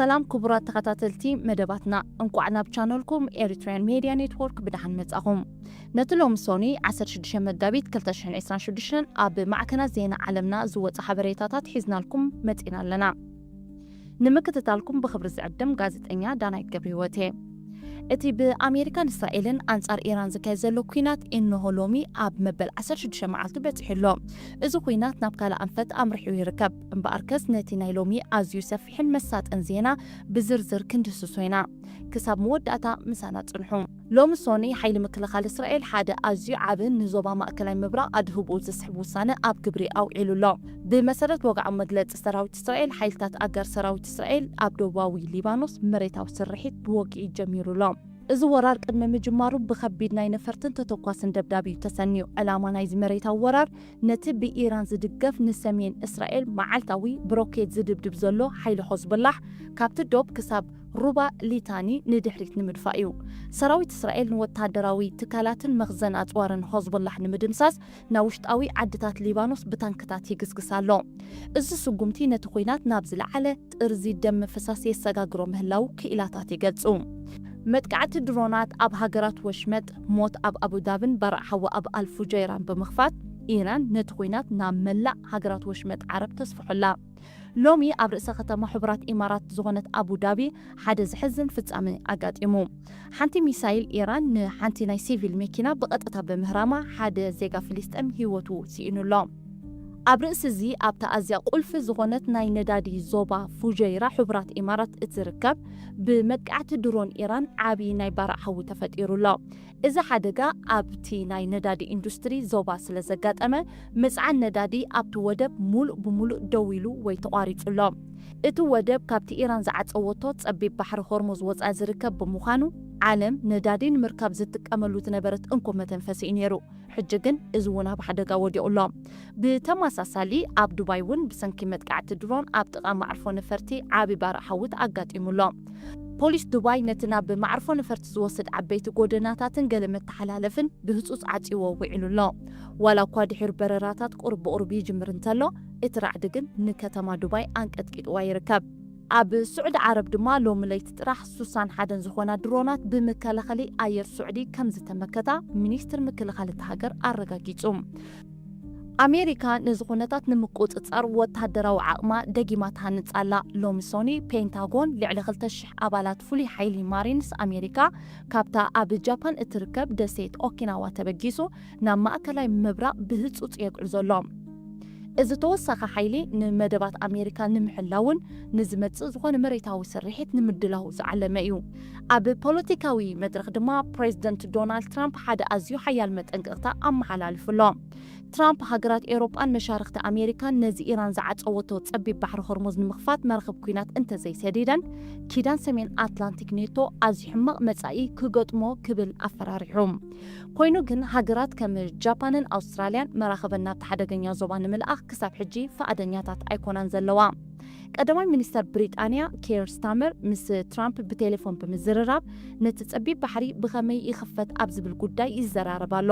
ሰላም ክቡራት ተኸታተልቲ መደባትና፣ እንቋዕ ናብ ቻነልኩም ኤሪትሪያን ሜድያ ኔትወርክ ብደሓን መጻኹም። ነቲ ሎሚ ሶኒ ዓሰርተ ሽዱሽተ መጋቢት ክልተ ሽሕን ዕስራን ሽዱሽተን ኣብ ማዕከናት ዜና ዓለምና ዝወጸ ሓበሬታታት ሒዝናልኩም መጺና ኣለና። ንምክትታልኩም ብኽብሪ ዝዕድም ጋዜጠኛ ዳናይት ገብረህይወት እየ። እቲ ብኣሜሪካን እስራኤልን ኣንጻር ኢራን ዝካየድ ዘሎ ኲናት እንሆ ሎሚ ኣብ መበል ዓሰርተ ሽዱሽተ መዓልቱ በጺሑ ኣሎ። እዚ ኲናት ናብ ካልእ ኣንፈት ኣምሪሑ ይርከብ። እምበኣርከስ ነቲ ናይ ሎሚ ኣዝዩ ሰፊሕን መሳጥን ዜና ብዝርዝር ክንድህስሶ ኢና። ክሳብ መወዳእታ ምሳና ጽንሑ። ሎሚ ሶኒ ሓይሊ ምክልኻል እስራኤል ሓደ ኣዝዩ ዓብን ንዞባ ማእከላይ ምብራቕ ኣድህቦኡ ዝስሕብ ውሳነ ኣብ ግብሪ ኣውዒሉ ኣሎ። ብመሰረት ወግዓዊ መግለጺ ሰራዊት እስራኤል፣ ሓይልታት ኣጋር ሰራዊት እስራኤል ኣብ ደቡባዊ ሊባኖስ መሬታዊ ስርሒት ብወግዒ ጀሚሩ ኣሎ። እዚ ወራር ቅድሚ ምጅማሩ ብኸቢድ ናይ ነፈርትን ተተኳስን ደብዳብ እዩ ተሰንዩ። ዕላማ ናይዚ መሬታዊ ወራር ነቲ ብኢራን ዝድገፍ ንሰሜን እስራኤል መዓልታዊ ብሮኬት ዝድብድብ ዘሎ ሓይሊ ሆዝቦላሕ ካብቲ ዶብ ክሳብ ሩባ ሊታኒ ንድሕሪት ንምድፋእ እዩ። ሰራዊት እስራኤል ንወተሃደራዊ ትካላትን መኽዘን ኣጽዋርን ሆዝቦላሕ ንምድምሳስ ናብ ውሽጣዊ ዓድታት ሊባኖስ ብታንክታት ይግስግስ ኣሎ። እዚ ስጉምቲ ነቲ ኲናት ናብ ዝለዓለ ጥርዚ ደም ምፍሳስ የሰጋግሮ ምህላዉ ክኢላታት ይገልጹ። መጥቃዕቲ ድሮናት ኣብ ሃገራት ወሽመጥ፣ ሞት ኣብ ኣቡዳብን ባርዕ ሓዊ ኣብ ኣልፉጀይራን ብምኽፋት፣ ኢራን ነቲ ኲናት ናብ መላእ ሃገራት ወሽመጥ ዓረብ ተስፍሖ ኣላ። ሎሚ ኣብ ርእሰ ከተማ ሕቡራት ኢማራት ዝኾነት ኣቡዳቢ ሓደ ዘሕዝን ፍጻመ ኣጋጢሙ። ሓንቲ ሚሳይል ኢራን ንሓንቲ ናይ ሲቪል መኪና ብቐጥታ ብምህራማ ሓደ ዜጋ ፍልስጤም ህይወቱ ስኢኑ ኣሎ። ኣብ ርእሲ እዚ ኣብታ ኣዝያ ቁልፊ ዝኾነት ናይ ነዳዲ ዞባ ፉጀይራ ሕቡራት ኢማራት እትርከብ ብመጥቃዕቲ ድሮን ኢራን ዓቢ ናይ ባርዕ ሓዊ ተፈጢሩ ኣሎ። እዚ ሓደጋ ኣብቲ ናይ ነዳዲ ኢንዱስትሪ ዞባ ስለ ዘጋጠመ፣ ምጽዓን ነዳዲ ኣብቲ ወደብ ሙሉእ ብሙሉእ ደው ኢሉ ወይ ተቋሪጹ ኣሎ። እቲ ወደብ ካብቲ ኢራን ዝዓጸወቶ ጸቢብ ባሕሪ ሆርሙዝ ወጻኢ ዝርከብ ብምዃኑ፣ ዓለም ነዳዲ ንምርካብ ዝጥቀመሉ ዝነበረት እንኮ መተንፈሲ እዩ ነይሩ። ሕጂ ግን እዚ እውን ኣብ ሓደጋ ወዲቑ ኣሎ። ብተመሳሳሊ ኣብ ዱባይ እውን ብሰንኪ መጥቃዕቲ ድሮን ኣብ ጥቓ ማዕርፎ ነፈርቲ ዓቢ ባርዕ ሓዊ ኣጋጢሙ ኣሎ። ፖሊስ ዱባይ ነቲ ናብ ማዕርፎ ነፈርቲ ዝወስድ ዓበይቲ ጎደናታትን ገለ መተሓላለፍን ብህጹጽ ዓጽይዎ ውዒሉ ኣሎ። ዋላ እኳ ድሒሩ በረራታት ቁሩብ ብቑሩብ ይጅምር እንተሎ፣ እቲ ራዕዲ ግን ንከተማ ዱባይ ኣንቀጥቂጥዋ ይርከብ። ኣብ ስዑዲ ዓረብ ድማ ሎሚ ለይቲ ጥራሕ ሱሳን ሓደን ዝኾና ድሮናት ብመከላኸሊ ኣየር ስዑዲ ከም ዝተመከታ ሚኒስትር ምክልኻል እታ ሃገር ኣረጋጊጹ። ኣሜሪካ ነዚ ኩነታት ንምቁጽጻር ወተሃደራዊ ዓቕማ ደጊማ ትሃንጽ ኣላ። ሎሚ ሶኒ ፔንታጎን ልዕሊ ክልተ ሽሕ ኣባላት ፍሉይ ሓይሊ ማሪንስ ኣሜሪካ ካብታ ኣብ ጃፓን እትርከብ ደሴት ኦኪናዋ ተበጊሱ ናብ ማእከላይ ምብራቕ ብህጹጽ የግዕዞ ኣሎ። እዚ ተወሳኺ ሓይሊ ንመደባት ኣሜሪካ ንምሕላውን ንዝመጽእ ዝኾነ መሬታዊ ስርሒት ንምድላው ዝዓለመ እዩ። ኣብ ፖለቲካዊ መድረኽ ድማ ፕሬዚደንት ዶናልድ ትራምፕ ሓደ ኣዝዩ ሓያል መጠንቀቕታ ኣመሓላሊፉ ኣሎ። ትራምፕ ሃገራት ኤውሮጳን መሻርኽቲ ኣሜሪካን ነዚ ኢራን ዝዓጸወቶ ጸቢብ ባሕሪ ሆርሙዝ ንምኽፋት መራኽብ ኲናት እንተዘይሰዲደን፣ ኪዳን ሰሜን ኣትላንቲክ ኔቶ ኣዝዩ ሕማቕ መጻኢ ክገጥሞ ክብል ኣፈራሪሑ። ኮይኑ ግን ሃገራት ከም ጃፓንን ኣውስትራልያን መራኽበን ናብቲ ሓደገኛ ዞባ ንምልኣኽ ክሳብ ሕጂ ፈቓደኛታት ኣይኮናን ዘለዋ። ቀዳማይ ሚኒስተር ብሪጣንያ ኬር ስታመር ምስ ትራምፕ ብቴሌፎን ብምዝርራብ ነቲ ጸቢብ ባሕሪ ብኸመይ ይኽፈት ኣብ ዝብል ጉዳይ ይዘራረብ ኣሎ።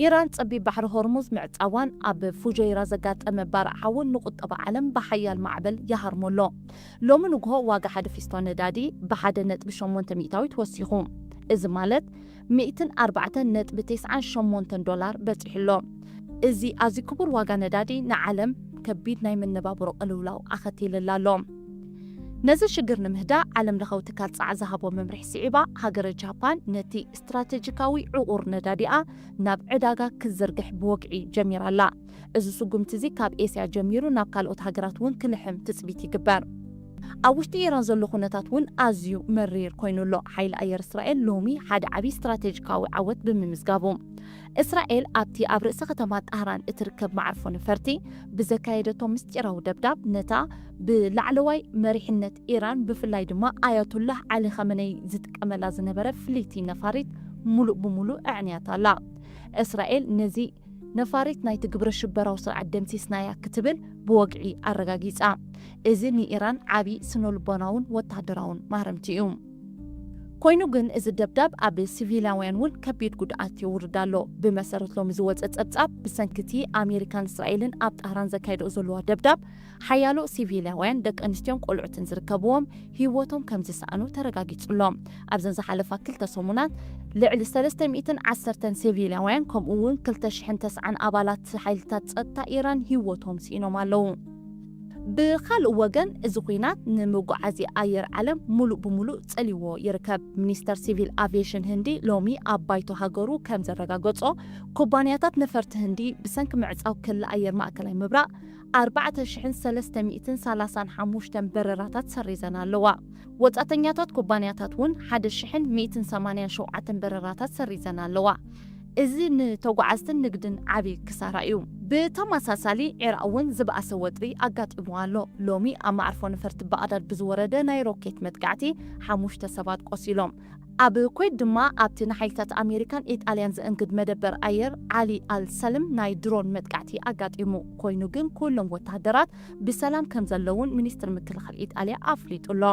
ኢራን ጸቢብ ባሕሪ ሆርሙዝ ምዕጻዋን ኣብ ፉጀይራ ዘጋጠመ ባርዕ ሓውን ንቁጠባ ዓለም ብሓያል ማዕበል ይሃርሞ ኣሎ። ሎሚ ንግሆ ዋጋ ሓደ ፊስቶ ነዳዲ ብሓደ ነጥቢ ሸሞንተ ሚእታዊት ወሲኹ። እዚ ማለት ሚእትን ኣርባዕተን ነጥቢ ተስዓን ሸሞንተን ዶላር በጺሑ ኣሎ። እዚ ኣዝዩ ክቡር ዋጋ ነዳዲ ንዓለም ከቢድ ናይ መነባብሮ ቅልውላው ኣኸቲልላ ኣሎ። ነዚ ሽግር ንምህዳእ ዓለም ለኻዊ ትካል ጻዕ ዝሃቦ መምርሒ ስዒባ፣ ሃገረ ጃፓን ነቲ ስትራቴጂካዊ ዕቑር ነዳዲኣ ናብ ዕዳጋ ክትዝርግሕ ብወግዒ ጀሚራ ኣላ። እዚ ስጉምቲ እዚ ካብ ኤስያ ጀሚሩ ናብ ካልኦት ሃገራት እውን ክልሕም ትጽቢት ይግበር። ኣብ ውሽጢ ኢራን ዘሎ ኩነታት እውን ኣዝዩ መሪር ኮይኑ ኣሎ። ሓይሊ ኣየር እስራኤል ሎሚ ሓደ ዓቢ ስትራቴጂካዊ ዓወት ብምምዝጋቡ፣ እስራኤል ኣብቲ ኣብ ርእሰ ከተማ ጣህራን እትርከብ መዓርፎ ነፈርቲ ብዘካየደቶ ምስጢራዊ ደብዳብ፣ ነታ ብላዕለዋይ መሪሕነት ኢራን፣ ብፍላይ ድማ ኣያቱላህ ዓሊ ኻመነይ ዝጥቀመላ ዝነበረ ፍልይቲ ነፋሪት፣ ሙሉእ ብሙሉእ ኣዕንያታ ኣላ። እስራኤል ነዚ ነፋሪት ናይቲ ግብረ ሽበራዊ ስርዓት ደምሲስናያ ክትብል ብወግዒ ኣረጋጊጻ። እዚ ንኢራን ዓቢ ስነ-ልቦናውን ወተሃደራውን ማህረምቲ እዩ። ኮይኑ ግን እዚ ደብዳብ ኣብ ሲቪላውያን እውን ከቢድ ጉድኣት የውርድ ኣሎ። ብመሰረት ሎሚ ዝወፀ ፀብፃብ፣ ብሰንኪ እቲ ኣሜሪካን እስራኤልን ኣብ ጣህራን ዘካይደኦ ዘለዋ ደብዳብ፣ ሓያሎ ሲቪላውያን ደቂ ኣንስትዮን ቆልዑትን ዝርከብዎም ህይወቶም ከም ዝሰኣኑ ተረጋጊጹ ኣሎ። ኣብዘን ዝሓለፋ ክልተ ሰሙናት ልዕሊ ሰለስተ ሚእትን ዓሰርተን ሲቪላውያን ከምኡ እውን ክልተ ሽሕን ተስዓን ኣባላት ሓይልታት ጸጥታ ኢራን ህይወቶም ስኢኖም ኣለዉ። ብኻልእ ወገን፣ እዚ ኲናት ንመጓዓዝያ ኣየር ዓለም ሙሉእ ብሙሉእ ጸልይዎ ይርከብ። ሚኒስተር ሲቪል ኣቪየሽን ህንዲ ሎሚ ኣብ ባይቶ ሃገሩ ከም ዘረጋገጾ፣ ኩባንያታት ነፈርቲ ህንዲ ብሰንኪ ምዕጻው ክሊ ኣየር ማእከላይ ምብራቕ ኣርባዕተ ሽሕን ሰለስተ ሚእትን ሰላሳን ሓሙሽተን በረራታት ሰሪዘን ኣለዋ። ወጻእተኛታት ኩባንያታት እውን ሓደ ሽሕን ሚእትን ሰማንያን ሸውዓተን በረራታት ሰሪዘን ኣለዋ። እዚ ንተጓዓዝትን ንግድን ዓቢ ክሳራ እዩ። ብተመሳሳሊ፣ ዒራቕ እውን ዝበኣሰ ወጥሪ ኣጋጢምዋ ኣሎ። ሎሚ ኣብ መዓርፎ ነፈርቲ ባቕዳድ ብዝወረደ ናይ ሮኬት መጥቃዕቲ ሓሙሽተ ሰባት ቆሲሎም። ኣብ ኩዌት ድማ ኣብቲ ንሓይልታት ኣሜሪካን ኢጣልያን ዘእንግድ መደበር ኣየር ዓሊ ኣል ሰልም ናይ ድሮን መጥቃዕቲ ኣጋጢሙ። ኮይኑ ግን ኩሎም ወተሃደራት ብሰላም ከም ዘለውን ሚኒስትሪ ምክልኻል ኢጣልያ ኣፍሊጡ ኣሎ።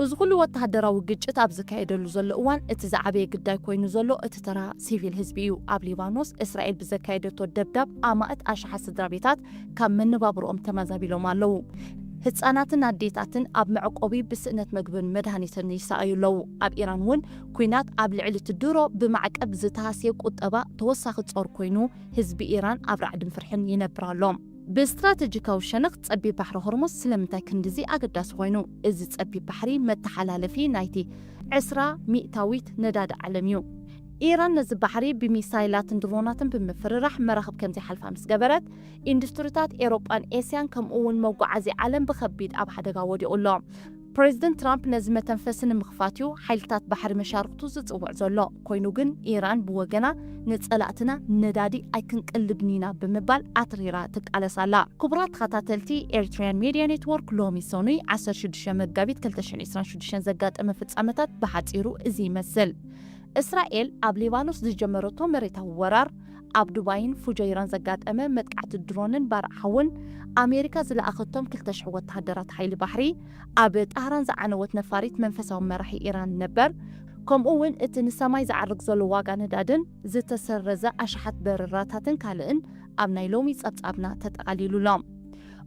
እዚ ኩሉ ወተሃደራዊ ግጭት ኣብ ዝካየደሉ ዘሎ እዋን፣ እቲ ዝዓበየ ግዳይ ኮይኑ ዘሎ እቲ ተራ ሲቪል ህዝቢ እዩ። ኣብ ሊባኖስ፣ እስራኤል ብዘካየደቶ ደብዳብ ኣማእት ኣሽሓት ስድራ ቤታት ካብ መነባብሮኦም ተመዛቢሎም ኣለዉ። ህጻናትን ኣዴታትን ኣብ መዕቆቢ ብስእነት መግብን መድሃኒትን ይሰኣዩ ኣለዉ። ኣብ ኢራን እውን፣ ኲናት ኣብ ልዕሊ እቲ ድሮ ብማዕቀብ ዝተሃስየ ቁጠባ ተወሳኺ ጾር ኮይኑ፣ ህዝቢ ኢራን ኣብ ራዕድን ፍርሕን ይነብር ኣሎ። ብስትራተጂካዊ ሸነኽ፣ ጸቢብ ባሕሪ ሆርሙዝ ስለምንታይ ክንድዚ ኣገዳሲ ኮይኑ? እዚ ጸቢብ ባሕሪ መተሓላለፊ ናይቲ ዕስራ ሚእታዊት ነዳዲ ዓለም እዩ። ኢራን ነዚ ባሕሪ ብሚሳይላትን ድሮናትን ብምፍርራሕ መራኽብ ከም ዘይሓልፋ ምስ ገበረት፣ ኢንዱስትሪታት ኤውሮጳን ኤስያን ከምኡ እውን መጓዓዝያ ዓለም ብኸቢድ ኣብ ሓደጋ ወዲቑ ኣሎ። ፕሬዚደንት ትራምፕ ነዚ መተንፈሲ ንምኽፋት እዩ ሓይልታት ባሕሪ መሻርኽቱ ዝጽውዕ ዘሎ። ኮይኑ ግን ኢራን ብወገና፣ ንጸላእትና ነዳዲ ኣይክንቅልብን ኢና ብምባል ኣትሪራ ትቃለስ ኣላ። ክቡራት ተኸታተልቲ ኤሪትሪያን ሜድያ ኔትወርክ፣ ሎሚ ሰኑይ ዓሰርተ ሽዱሽተ መጋቢት ክልተ ሽሕን ዕስራን ሽዱሽተን ዘጋጠመ ፍጻመታት ብሓጺሩ እዚ ይመስል። እስራኤል ኣብ ሊባኖስ ዝጀመረቶ መሬታዊ ወራር፣ ኣብ ዱባይን ፉጀይራን ዘጋጠመ መጥቃዕቲ ድሮንን ባርዕ ሓውን፣ ኣሜሪካ ዝለኣኸቶም ክልተ ሽሕ ወተሃደራት ሓይሊ ባሕሪ፣ ኣብ ጣህራን ዝዓነወት ነፋሪት መንፈሳዊ መራሒ ኢራን ነበር፣ ከምኡ እውን እቲ ንሰማይ ዝዓርግ ዘሎ ዋጋ ነዳድን ዝተሰረዘ ኣሽሓት በረራታትን ካልእን ኣብ ናይ ሎሚ ጸብጻብና ተጠቓሊሉ ኣሎ።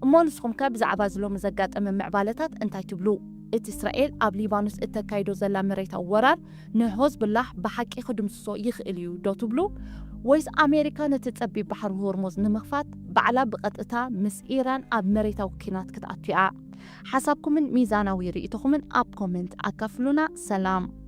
እሞ ንስኹም ከ ብዛዕባ እዚ ሎሚ ዘጋጠመ ምዕባለታት እንታይ ትብሉ? እቲ እስራኤል ኣብ ሊባኖስ እተካይዶ ዘላ መሬታዊ ወራር ንሆዝብላህ ብሓቂ ክድምስሶ ይኽእል እዩ ዶ ትብሉ? ወይስ ኣሜሪካ ነቲ ጸቢብ ባሕሪ ሆርሙዝ ንምኽፋት ባዕላ ብቐጥታ ምስ ኢራን ኣብ መሬታዊ ኲናት ክትኣቱ እያ? ሓሳብኩምን ሚዛናዊ ርእይቶኹምን ኣብ ኮመንት ኣካፍሉና። ሰላም።